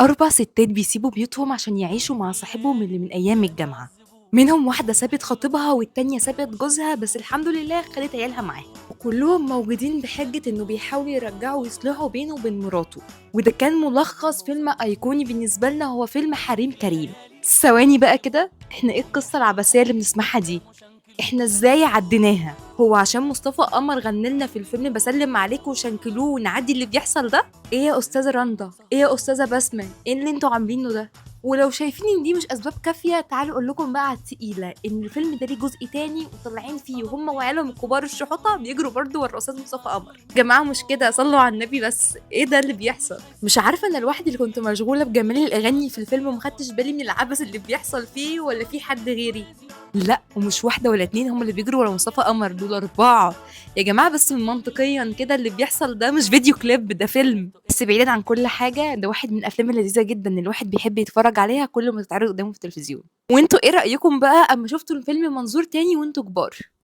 4 ستات بيسيبوا بيوتهم عشان يعيشوا مع صاحبهم اللي من أيام الجامعة، منهم واحدة سابت خطيبها والتانية سابت جوزها، بس الحمد لله خدت عيالها معاها، وكلهم موجودين بحجة إنه بيحاولوا يرجعوا ويصلحوا بينه وبين مراته. وده كان ملخص فيلم أيقوني بالنسبة لنا، هو فيلم حريم كريم. ثواني بقى كده، احنا ايه القصة العبثية اللي بنسمعها دي؟ احنا ازاي عديناها؟ هو عشان مصطفى قمر غنى لنا في الفيلم بسلم عليكم وشنكلوه ونعدي اللي بيحصل ده؟ ايه يا استاذه رندا؟ ايه يا استاذه بسمه؟ ايه اللي انتوا عاملينه ده؟ ولو شايفين ان دي مش اسباب كافيه، تعالوا اقول لكم بقى على التقيله ان الفيلم ده ليه جزء تاني وطالعين فيه وهم وعيالهم الكبار الشحوطه بيجروا برضه ورا الاستاذ مصطفى قمر. يا جماعة مش كده، صلوا على النبي، بس ايه ده اللي بيحصل؟ مش عارفه انا لوحدي اللي كنت مشغولة بجمال الاغاني في الفيلم وما خدتش بالي من العبث اللي بيحصل فيه، ولا في حد غيري؟ لا، ومش واحدة ولا اتنين هم اللي بيجروا ورا مصطفى قمر، دول 4 يا جماعة. بس من منطقيا كده اللي بيحصل ده مش فيديو كليب، ده فيلم. بس بعيدا عن كل حاجة، ده واحد من الافلام اللذيذة جدا اللي الواحد بيحب يتفرج عليها كل ما تتعرض قدامه في التلفزيون. وانتوا ايه رايكم بقى اما شفتوا الفيلم منظور تاني وانتوا كبار؟